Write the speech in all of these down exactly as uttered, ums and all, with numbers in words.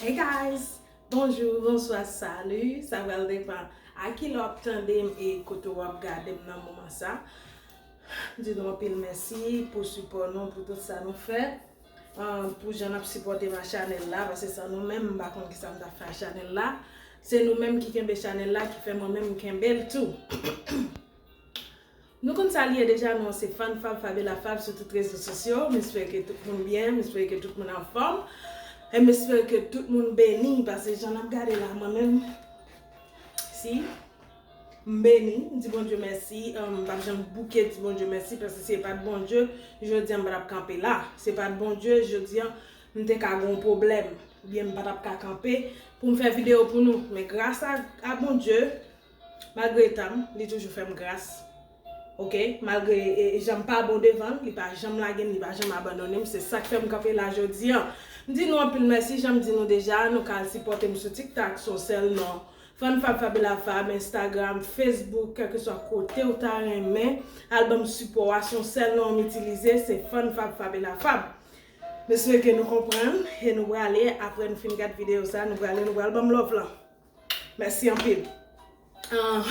Hey guys! Bonjou, bonswa, salut! Sa pral depann a ki lè w ap tande m e kote w ap gade m nan moman sa. M di nou anpil mèsi pou sipò nou, pou tout sa nou fè, ah, pou jan n ap sipòte m a chanèl la, paske san nou menm, m pa konn kisa m t ap fè a chanèl la. Se nou menm ki kenbe chanèl la, ki fè mwen menm m kenbe l tou. Nou konn sa l ye deja, non, se Fann Fab Fabiola Fab sou tout rezo sosyo. M espere ke tout moun byen, m espere ke tout moun anfòm. E m espere ke tout moun beni, paske jan n ap gade la, mwen menm, si, m beni, m di Bondye mèsi, um, m p ap janm bouke di Bondye mèsi, paske si se pa t Bondye, jodi a m pa t ap kanpe la. Se pa t Bondye, jodi a m te ka gen yon pwoblèm, oubyen m pa t ap ka kanpe pou m fè videyo pou nou. Men gras a, a Bondye, malgre eta m, li toujou fè m gras. Oke? Malgre e, e, jan m pa bon devan l, li pa janm lage m, li pa janm abandone m. Se sa k fè m kanpe la jodi a. M di nou anpil mèsi, jan m di nou deja, nou ka al sipòte m sou TikTok, se yon sèl non. Fann Fab Fabiola Fab, Instagram, Facebook, kèlkeswa kote w ta renmen al ban m sipò a, se yon sèl non m itilize, se Fann Fab Fabiola Fab. M espere ke nou konprann e nou prale, apre nou fin gad videyo sa, nou prale, nou pral ban m love lan. Mèsi anpil. Ah,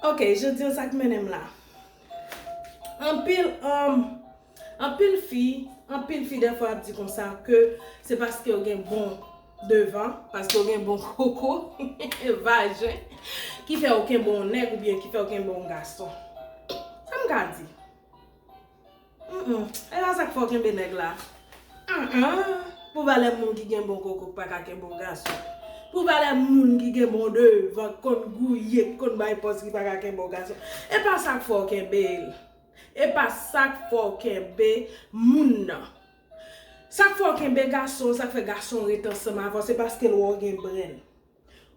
ok, jodi a sa k mennen m la. Anpil, um, anpil fi, anpil fi dèfwa ap di konsa ke se paske yo gen bon devan, paske yo gen bon koko, vajen, ki fè yo kenbe yon nèg oubyen ki fè yo kenbe yon gason. Sa m ka di? Mm-mm. E pa sa k fè w kenbe nèg la. Mm-mm. Pou valè moun ki gen bon koko k pa ka kenbe yon gason. Pou valè moun ki gen bon devan, k konn gouye, k konn bay pòz ki pa ka kenbe yon gason. E pa sa k fè w kenbe l. E pa sa k fè w kenbe moun nan. Sa k fè w kenbe gason, sa k fè gason rete ansanm avè w, se paske l wè w gen brenn.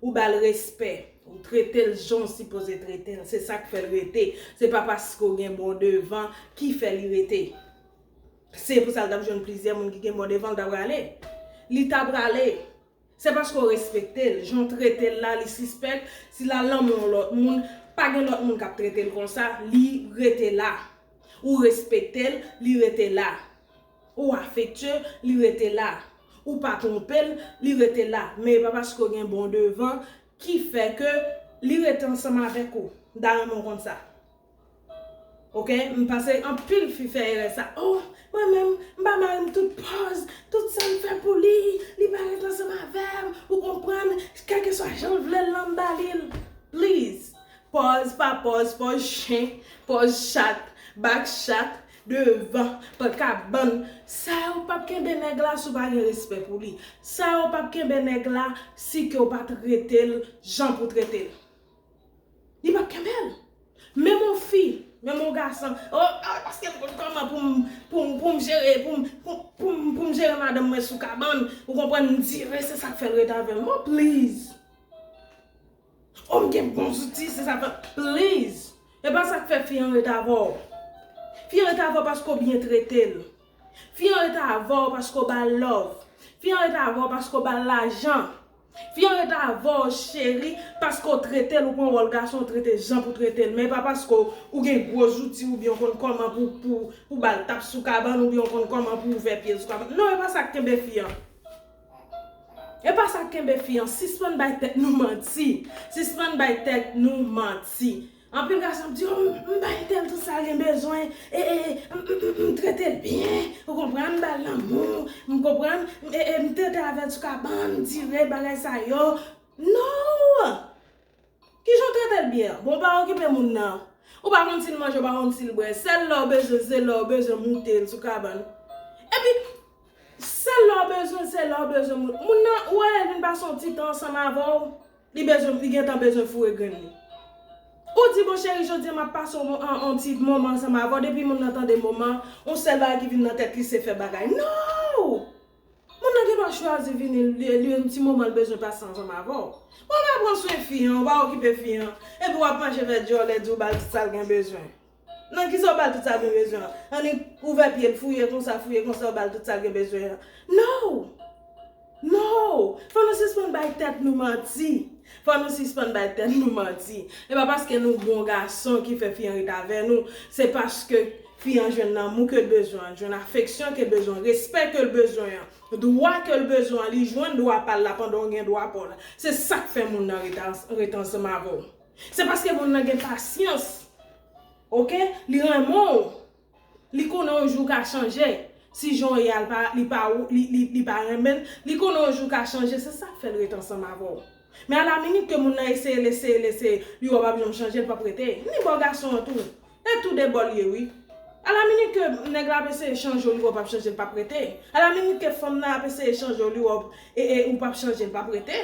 Ou ba l respè, ou trete l jan w sipoze trete l. Se sa k fè l rete. Se pa paske w gen bon devan ki fè li rete. Se pou sa l t ap jwenn plizyè moun ki gen bon devan, l ta prale. Li ta prale. Se paske w respekte l. Jan w trete l la, li sispèk. Si l al nan men yon lòt moun, pa gen lòt moun k ap trete l konsa, li rete la. Ou respekte l, li rete la. Ou afektye, li rete la. Ou pa twonpe l, li rete la. Men e pa paske w gen bon devan ki fè ke li rete ansanm avèk ou. M ta renmen w konn sa. Oke? M panse anpil fi fè erè sa. Oh, mwen menm, m ba mari m tout pòz, tout sa m fè pou li, li pa rete ansanm avè m. Ou konprann? Kèlkeswa jan l vle l lan, m ba li l. Please. Pòz pa pòz, pòz chen, pòz chat, bak chat, devan, pran kabann. Sa yo p ap kenbe nèg la si w pa gen respè pou li. Sa yo p ap kenbe nèg la si ke w pa trete l jan pou trete l. Li p ap kenbe l. Menm yon fi, menm yon gason, oh, ah, paske m konn kòman pou m, pou m, pou m jere, pou m, pou, pou m, pou m jere madanm mwen sou kabann, ou konprann, m dire, se sa k fè l rete avè m. Oh, please. Oh, m gen bon zouti, se sa k fè. Please! E pa sa k fè fi an ret avè w. Fi an ret avè w paske w byen trete l. Fi an ret avè w paske w ba l love. Fi an ret avè w paske w ba l lajan. Fi an ret avè w, cheri, paske w trete l, ou pran wòl gason, w trete l jan pou trete l. Men e pa paske w, ou gen gwo zouti oubyen w konn kòman pou, pou, pou ba l tap sou kabann oubyen w konn kòman pou ouvè pye l sou kabann. Non, e pa sa k kenbe fi an. E pa sa k kenbe fi an. Sispann bay tèt nou manti. Sispann bay tèt nou manti. Anpil gason ap di, oh, m, m bay tèl tout sa l gen bezwen. E, e, e, m, m, m, m trete l byen. Ou konprann? M ba l lanmou. M konprann? E, e, m trete avè l sou kabann, m dire bagay sa yo. No! Kijan w trete l byen? Bon, w pa okipe moun nan. Ou pa konn si l manje, ou pa konn si l bwè. Sèl lè w bezwen, se lè w bezwen moute l sou kabann. Epi, sèl lè w bezwen, se lè w bezwen moun. Moun nan, ou wè, l vin pase yon ti tan ansanm avè w, li bezwen, li gentan bezwen foure grenn li. Ou di, bon, cheri, jodi a m ap pase yon, yon, yon ti moman ansanm avè w. Depi moun nan tande moman, yon sèl bagay ki vin nan tèt li, se fè bagay. No! Moun nan gendwa chwazi vini, li, li yon ti moman l bezwen pase ansanm avè w. Bon, w pa pran swen fi an, w pa okipe fi an, epi w ap mache fè dyòlè di w ba l tout sa l gen bezwen. Nan kisa w ba l tout sa l gen bezwen an? Annik ouvè pye l, fouye konsa, fouye konsa, w ba l tout sa l gen bezwen an. No! No! Fò nou sispann bay tèt nou manti. Fò nou sispann bay tèt nou manti. E pa paske nou bon gason ki fè fi an ret avè nou. Se paske Fi an jwenn lanmou ke l bezwen an, jwenn afeksyon ke l bezwen, respè ke l bezwen an, dwa ke l bezwen an, li jwenn dwa pa l la pandan w gen dwa pa w la. Se sa k fè moun nan ret, ret ansanm avè w. Se paske moun nan gen pasyans. Oke? Li renmen w. Li konnen yon jou w ka chanje. Si jan w ye a, li pa, li pa, li, li, li pa renmen l, li konnen yon jou w ka chanje. Se sa k fè l ret ansanm avè w. Men alaminit ke moun nan eseye l, eseye l, eseye, li wè w p ap janm chanje, l p ap rete. Ni bò gason an tou. E tou de bò l ye, wi. Alaminit ke nèg la ap eseye chanje w, li wè w p ap chanje, l p ap rete. Alaminit ke fanm nan ap eseye chanje w, li wè w, e, e, ou p ap chanje, l p ap rete.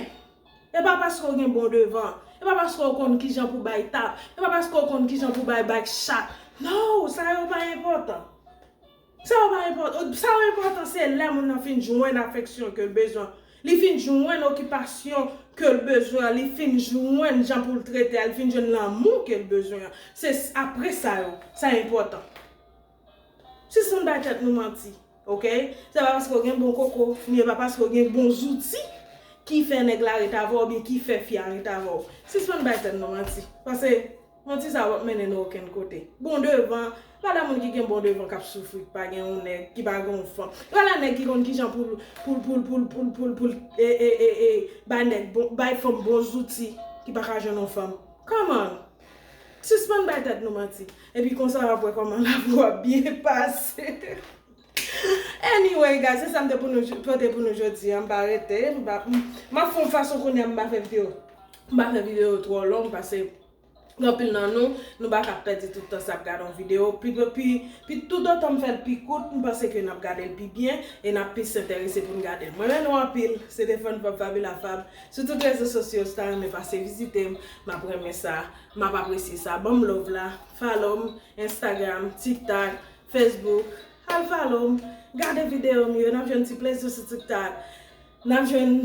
E pa paske w gen bon devan. E pa paske w konn kijan pou bay tap. E pa paske w konn kijan pou bay bak chat. No, sa yo pa enpòtan. Sa yo pa enpòtan. Sa yo enpòtan, se lè moun nan fin jwenn afeksyon ke l bezwen. Li fin jwenn okipasyon ke l bezwen. Li fin jwenn jan pou l trete a. Li fin jwenn lanmou ke l bezwen. Se s-, apre sa yo, sa enpòtan. Sispann bay tèt nou manti, oke? Se pa paske w gen bon koko, ni e pa paske w gen bon zouti ki fè nèg la ret avè w, oubyen ki fè fi a ret avè w. Sispann bay tèt nou manti. Paske manti sa yo p ap mennen nou okenn kote. Bon devan, pa lè moun ki gen bon devan k ap soufri, ki pa gen yon nèg, ki pa gen yon fanm. Pa lè nèg ki konn kijan pou l, pou l, pou l, pou l, pou l, pou l, pou l, e, e, e, e, bay nèg bon, bay fanm bon zouti, ki pa ka jwenn yon fanm. Come on! Sispann bay tèt nou manti. Epi konsa w ap wè kòman lavi w ap byen pase. Anyway, guys, se sa m te pou nou, pote pou nou jodi a. M pa rete, m pa, m, m ap fè yon fason kounye a m pa fè videyo. M pa fè videyo twò long, paske gen anpil nan nou, nou pa ka pèdi tout tan sa ap gade yon videyo. Pi, pi, pi, toutotan m fè l pi kout, m panse ke n ap gade l pi byen e n ap plis enterese pou n gade l. Mwen renmen nou anpil. Se te Fun Fab Fabiola Fab. Sou tout rezo sosyo, si w ta renmen pase vizite m, m ap renmen sa. M ap apresye sa. Ban m love la. Follow m, Instagram, TikTok, Facebook. Al follow m. Gade videyo m yo. N ap jwenn ti plezi sou TikTok. N ap jwenn,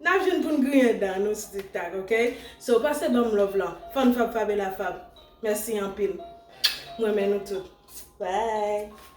n ap jwenn pou n griyen dan nou sou TikTok, oke? So, pase ban m love la. Fun Fab Fabiola Fab. Mèsi anpil. M renmen nou tout. Bye.